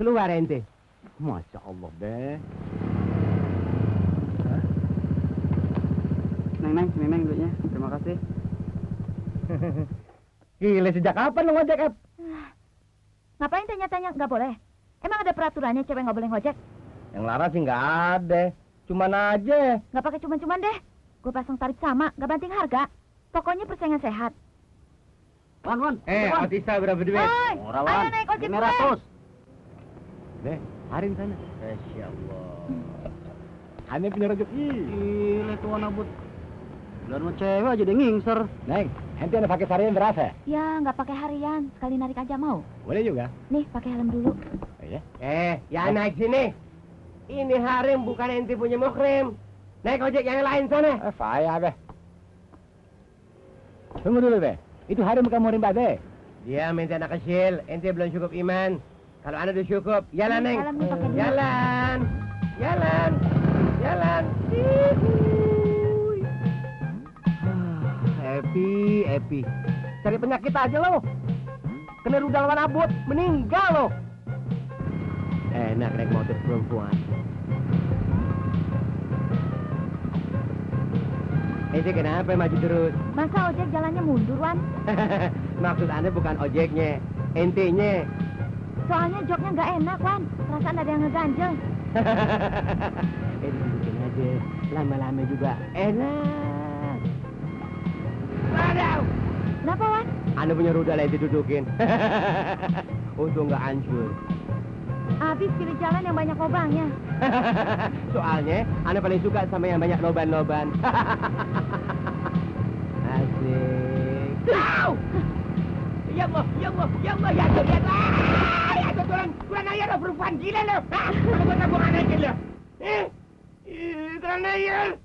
Keluar ente. Masya Allah, Be. Neng duitnya. Terima kasih. Gila, sejak kapan lo ngojek, Ep? Ngapain tanya-tanya? Nggak boleh. Emang ada peraturannya cewek nggak boleh ngojek? Yang larang sih nggak ada. Cuman aja. Nggak pakai cuman-cuman deh. Gue pasang tarif sama, nggak banting harga. Pokoknya persaingan sehat. Wan. Otisa berapa duit? Oi, Murah, ayo Wan. naik ojek 500. Deh, harin sana. Masya Allah. Aneh punya rezeki. Gila tuh Wan Abut. Biar mau cewek aja dia ngingser. Neng, ente ada pakai varian berapa? Ya, nggak pakai harian. Sekali narik aja mau. Boleh juga. Nih, pakai helm dulu. Iya. Ya naik sini. Ini harim bukan ente punya mukrim. Naik ojek yang lain sana. Saya, Be. Tunggu dulu, Be. Itu harim bukan murim, Be. Dia minta anak kecil. Ente belum cukup iman. Kalau anda udah cukup, jalan, Neng. Helm dipakai dulu. Jalan. Epi. Cari penyakit aja lo. Kena rudal Wan Abut, meninggal lo. Enak naik motor perempuan. Ente kenapa maju terus? Masa ojek jalannya mundur, Wan? Maksud anda bukan ojeknya, entenya. Soalnya joknya nggak enak, Wan. Perasaan ada yang ngeganjel. Dudukin aja, lama-lama juga enak. Waduh! Kenapa, Wan? Anda punya rudal yang didudukin. Untung nggak hancur. Habis pilih jalan yang banyak lubangnya. Soalnya, Anda paling suka sama yang banyak loban-loban. Asik. Au! Ya Allah, ya turun aja lo, perempuan gila lo. Kalau gue naikin lo. Turun aja.